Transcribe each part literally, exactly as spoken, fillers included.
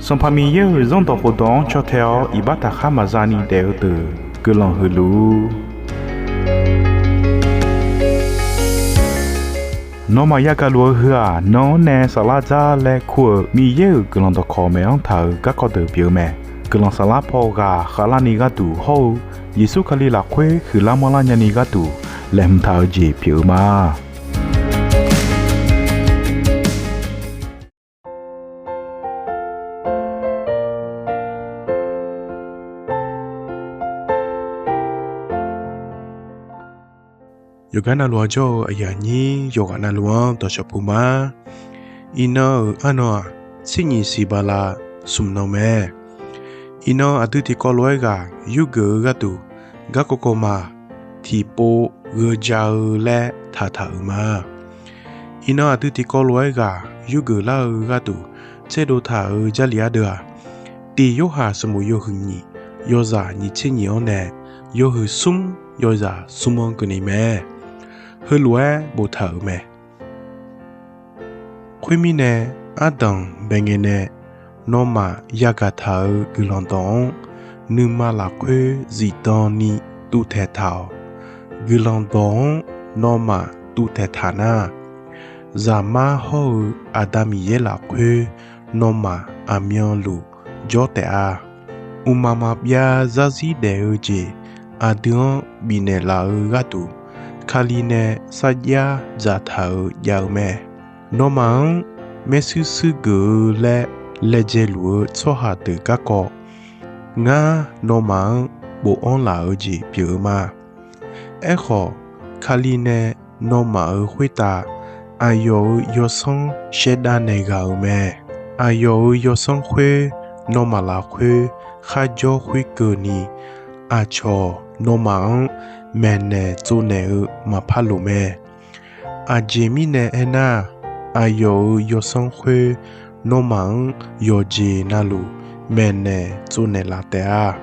Sanqpaq Miqyaer-euq Zanrdawq khofdawq-anr caw tae-awr iqbax taqkhar maqza ni daef-eu deuq guiqlanq huiq luf-ur. Nawmaf yagaq luf-eu heu-aq, nan-anr nae saflar dzar laer kur-euq Miqyaer-euq guiqlanq dawqkawq maeq-anr taq-euq garkawv deuq pyeuf-eu mae. Guiqlanq saflar paw ghaq khavlarni gharduq hawr-eu Yeqsur Kali lafkhoer huiqlar manrlar nyani gharduq laeqhmq taq-eu jeq pyeuf-eu ma. Yawqgar navluf-anr jawr-eu aqyuif aqnyir yawqghaq navluf-anr dawqshawq puq ma. Iqnan-euq arnan-aq, tser nyiq siq bala smq nan mae. Iqnan aqdui tiqkawv lof-aer ghaq yurgeuf-eu gharduq garkawv kawv ma tiqpov gheu ja-eu laer taqtaq-euq ma. Iqnan aqdui tiqkawv lof-aer ghaq yurgeuf lar-eu gharduq tserdov taq-euq Jarlif ardeuv-aq, Tiq Yorhaq sanqbof yawhuiq nyiq yawzaq nyiq tser nyiq-anr nae yawhuiq smr yawzaq smr-anr keuvni mae. Heulof-aer boftaq-euq mae. Khoermirnae, ardanq bae ngae nae nawmaf yagaq taq-euq guiqlanq dawq-anr nuima lafkhoer zifdan ni tuvtaeq taq-awq. Guiqlanq dawq-anr nawmaf tuvtaeq taq nar, Zaqmar hawr-eu Aqda Miqyaer lafkhoer nawmaf aqmyanluf jawr taef-a. Mqmaq maqbyav zarzir daef-eu jeq aqdui-anr bifnaeq laf-eu gharduq, Kali nae sarjax dzaqtaq-euq jav-eu mae. Nawmaf-anr maershuir shuir geuf-eu laer laejae luf-eu tsawrhaq deuq garkawv, ngar nawmaf-anr bofanr laf-eu jeq pyeuf-eu ma. Aerkhawf, Kali nae nawmaf-euq khoertav aqyawf-euq yawsanr shaerdav naeq ghaq-euq mae. Aqyawf-euq yawsanr khoer nawmaf lafkhoer kharjawr khoerkeuvni, aqcawq nawmaf-anr maeqnaeq tsovnaeq-eu maqpar loq mae. Aqjeq mirnae aernar, aqyawf-euq yawsanr khoer nawmaf-anr yawqjeq navluf maeqnaeq tsovnaeq laf taef-a.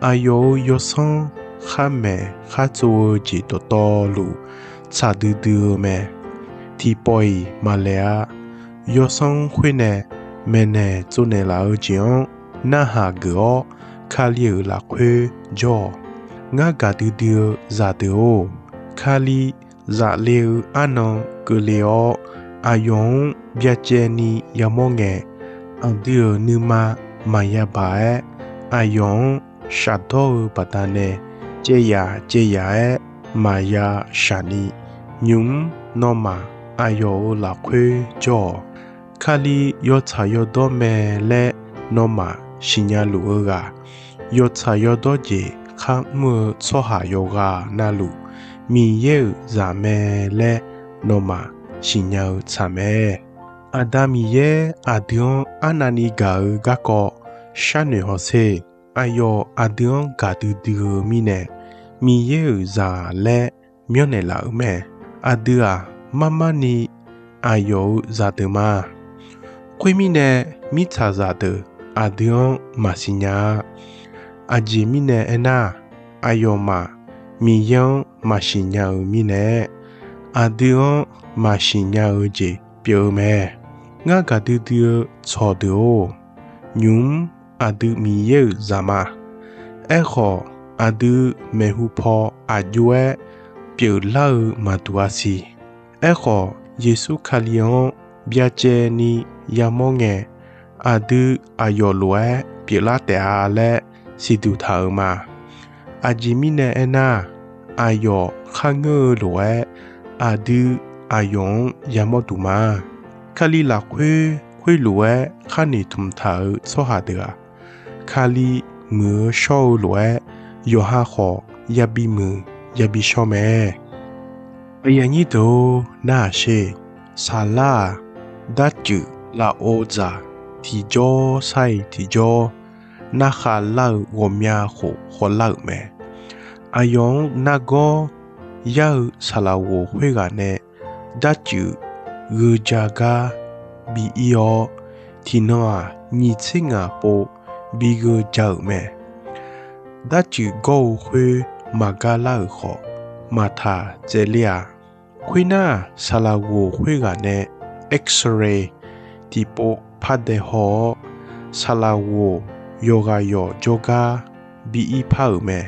Aqyawf-euq yawsanr khar maeq khar tsov-eu jeq dawqtawvluf tsaq duidui-eu mae. Tiqpawf-iq maqlaeq-a. Yawsanr khoer nae maeqnaeq tsovnaeq laf-eu jeq-anr narhaq geuf-awr, Kali-euq lafkhoer jawr-awq. Ngar gaqdui dui-eu zaqdeuq-or, Kali zaf le-eu arnan keuvle-awr, aqyawf-anr byacaevni yamawr ngae, aqdui-euq nuima maqya baq-aer, aqyawf-anr shafdawr-eu baqdanae, caev yaf caev yaf-aer maqya shaq ni, nymq-mr nawmaf aqyawf-euq lafkhoer jawr-awq. Kali yawtsaq yawdawr mae laer nawmaf siqnya luf-eu ghaq, yawtsaq yawdawr jeq khar mr-eu tsawrhaq yawqghaq navluf, Miqyaer-euq zaq mae laer nawmaf siqnya-eu tsaq mae. Aqda Miqyaer aqdui-anr arnavni gaq-eu garkawv sharnoeq hawsher. Aqyawf aqdui-anr gaqdui dui-eu mirnae, Miqyaer-euq zaq laer myanrnaeq laf-euq mae. Aqdui-aq, marmarni aqyawf-euq zaqdeuq ma. Khoermirnae, mirtsaqzaq deuq aqdui-anr maqsiq nya-a. Aqjeq mirnae aernar, aqyawfmaf Miqyaer-anr maqsiq nya-euq mirnae, aqdui-anr maqsiq nya-eu jeq pyeuf-eu mae. Ngar gaqdui dui-eu tsawqdeuq-or, nymq-mr aqdui Miqyaer-euq zaq ma. Aerkhawf, aqdui maeqhu paw aqjox-aer pyeuflar-eu maqduq-a siq. Aerkhawf, Yeqsur Kali-anr byacaevni yamawr ngae, aqdui aqyawf lof-aer pyeuflar taef-a laer siqduq taq-euq ma. Aqjeq mirnae aernar, aqyawf kharngeur-eu lof-aer aqdui aqyawf-anr yamawr duq ma. Kali lafkhoer khoerlof-aer khar noeqtmq taq-euq tsawrhaq deuq-aq, Kali muiq-eu shawr-eu lof-aer, yawqha khawf yabi muiq yabi shawr mae. Aqyuif aqnyir deuq-or, narhaq sher. Saqlar-aq, darcuif lafov dzaq tiqjawr sar-iq tiqjawr narkhav lar-eu ghawqmya khof khawvlar-euq mae. Aqyawf-anr nargawr yar-eu saqlaq ghof khoerghaq nae darcuif gheu ja gar bi ir-awr, tiqnan-aq, nyiq tser ngaq pov bi gheu ja-euq mae. Darcuif gawr-eu khoer maqgar lar-euq khawf, maqtaq tsaevler-a. Khoernar, saqlaq ghof khoerghaq nae X-ray tiqpov pardae haw-awr, saqlaq ghof yawqghaq yawq jawrgar bi ir par-euq mae.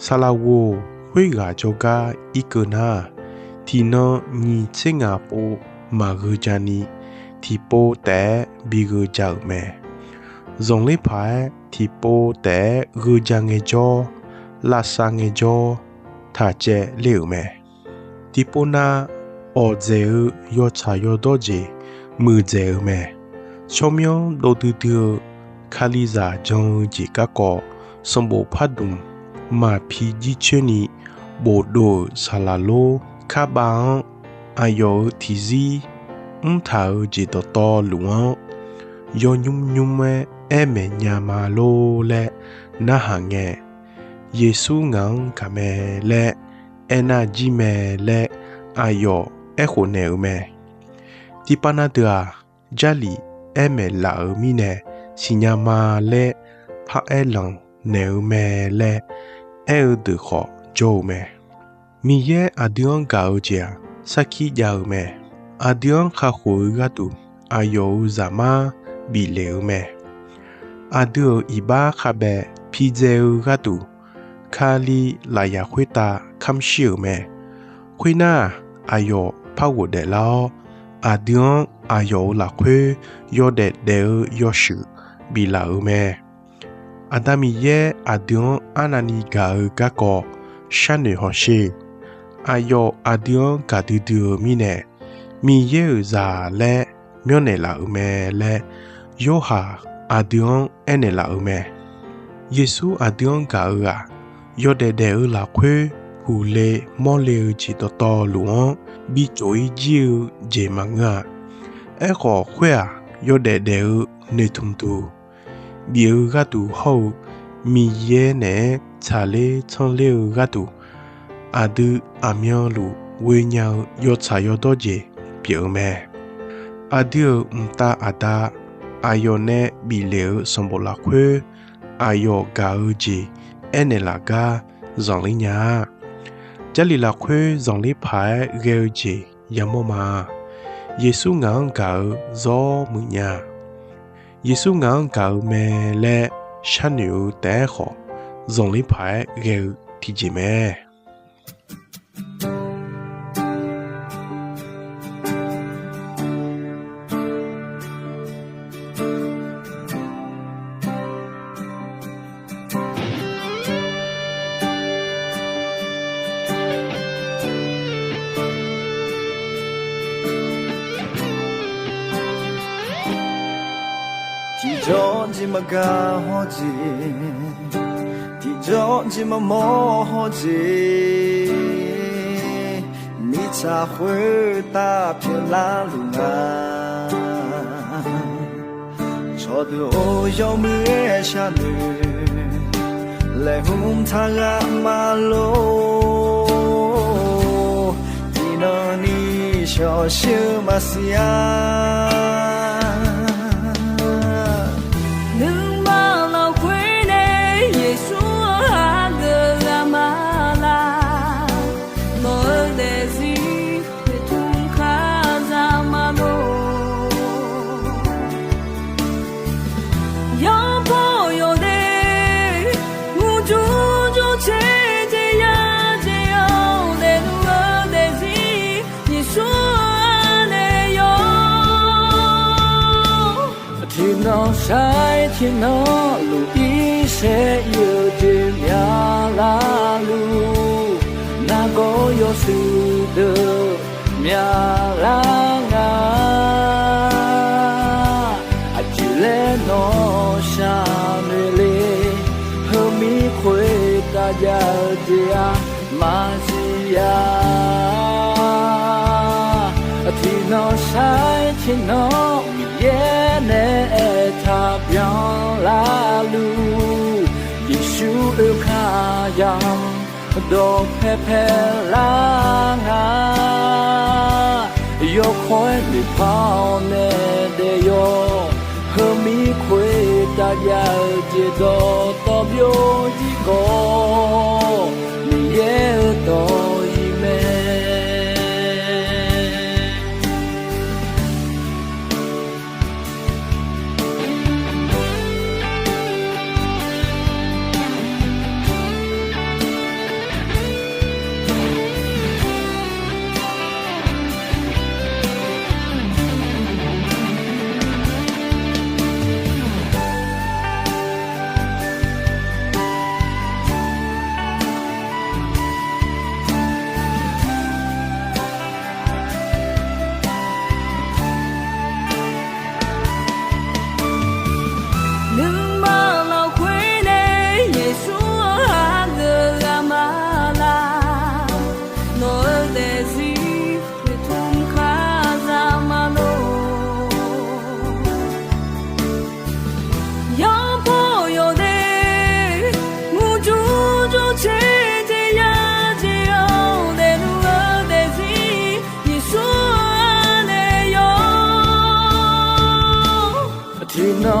Saqlaq ghof khoerghaq jawrgar irkeuv nar, tiqnan nyiq tser ngaq pov maqgheu ja ni, tiqpov taef-aer bi gheu ja-euq mae. Zanqler paq-aer tiqpov taef-aer gheu ja ngaejawr, lavsav ngaejawr, taq caev ler-euq mae. Tiqpov nav, awqdzaeq-eu yawtsaq yawdawr jeq muiqdzaeq-eu mae. Tsawrmyanr dovdui dui-eu Kalizaq jan-eu jeq garkawv sanqbof pardmq maqpi jircoer ni bofdov-euq saqlaq lor karbav-anr, aqyawf-euq tiqzir mrtaq-eu jeq dawqtawvluf-anr yawnymr nymr-aer aer maeq nya ma lor laer narhaq ngae, Yeqsur ngaq-anr gaq mae laer aernar jir mae laer aqyawf aerkhof naeq-eu mae. Tiqpav na deuq-aq, Jarlif aer maeq laf-euq mirnae siqnya ma laer paraer lanq naeq-eu mae laer aer-eu deuq khawf jawr-eu mae. Miqyaer aqdui-anr gaq-eu jeq-aq, sarkir jav-eu mae. Aqdui-anr kakhof-eu gharduq, aqyawf-euq Zaqmar bif lef-eu mae. Aqdui-euq iqbax khavbae pidzae-eu gharduq, Kali lafyaq khoertav kamr shir-euq mae. Khoernar, aqyawf par ghofdaef lar-awr, aqdui-anr aqyawf-euq lafkhoer yawdaef daef-eu yawshuif biflaf-euq mae. Aqda Miqyaer aqdui-anr arnavni gaq-eu garkawv sharnoeq hawsher. Aqyawf aqdui-anr gaqdui dui-eu mirnae, Miqyaer-euq zaq laer myanrnaeq laf-euq mae laer, Yorhaq aqdui-anr aernaeq laf-euq mae. Yeqsur aqdui-anr gaq-eu-aq, yawdaef daef-eu lafkhoer huq le mawrle-eu jeq dawqtawvluf-anr bi tsof-ir jir-eu jeq maqngeur-a. Aerkhawf khoer-aq, yawdaef daef-eu noeqtmq duq bif-eu gharduq hawr-eu, Miqyaer naeq-aer tsaqler tsanr ler-eu gharduq, aqdui aqmyanluf ghoenya-eu yawtsaq yawdawr jeq pyeuf-eu mae. Aqdui-euq mqtav aqda, aqyawf nae bif lef-eu sanqbof lafkhoer, aqyawf gaq-eu jeq aernaeq laf gar zanqler nya-a. Jarlif lafkhoer zanqler paq-aer ghae-eu jeq yamawr ma. Yeqsur ngaq-anr gaq-eu zawr muiq nya. Yeqsur ngaq-anr gaq-eu mae laer sharnoeq-eu taef-aer khawf, zanqler paq-aer ghae-eu tiqjeq mae. Tiqjawr jeq maqgaq hawr jeq, tiqjawr jeq maqmawr hawr jeq, mirtsaq khoertav pyeuflar luf nga. Cawqdeuq-or, yawmuiq-aer sharnoeq laeqhmq taq ghaq ma lor. Tiqnan ni shawqshir-eu maqsiq-a. Nuima lafkhoer nae Yeqsur-anr hageuf ghaq ma laq. Nawq-eu daefzir noeqtmq kar za ma lor. Yawbaw yawdaef murjur jurcaer jeq ya jeq-awr daefluf-eu daefzir Yeqsur-anr nae yawr. Tiqnan sair tiqnan luf-ir saer ir-eu jeq myaqlar luf. Nargawr yawshuif deuq myaqlar nga. Aqjeq laer nawr sharnoeq le. Heumir khoertav jav-eu jeq-aq maqsiq ya. Tiqnan sair tiqnan Miqyaer nae aertaq byanlar luf. Yeqsur oekar yamq dawqpae paelar nga. Yawkawr-aer noeqpar-awr nae daef yawr. Heumir khoertav jav-eu jeq dawqtawv byov-ir khawf, Miqyaer-euq dawq-iq mae.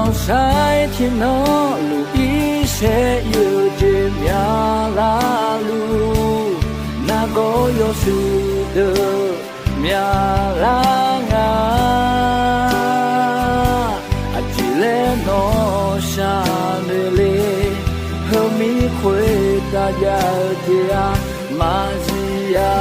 Sar-aer tiqnan luf-ir saer ir-eu jeq myaqlar luf, nargawr yawshuif deuq myaqlar nga. Aqjeq laer nawq shaqnoeq le, heumir khoertav jav-eu jeq-aq maqzif-a.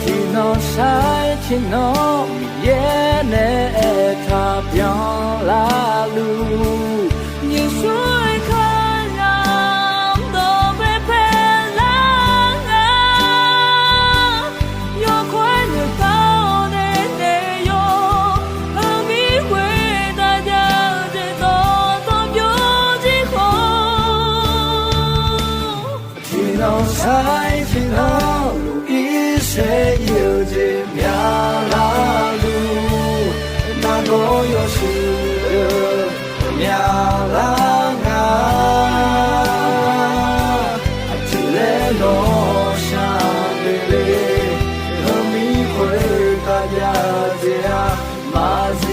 Tiqnan sar-aer tiqnan Miqyaer nae aertaq byanlar luf, Yeqsur-euq kalizaq dawq baepae lar nga. Yawkawr-aer noeqtaq-awr nae naeq-awr, heumir khoertav jav-eu jeq dawqtawvluf byovjir khawf, tiqnan sar-aer tiqnan luf-ir saer ir-eu jeq myaqlar luf, nargawr yawshuif deuq myaqlar nga. Aqjeq laer nawq shaqnoeq le, heumir khoertav jav-eu jeq-aq maqzif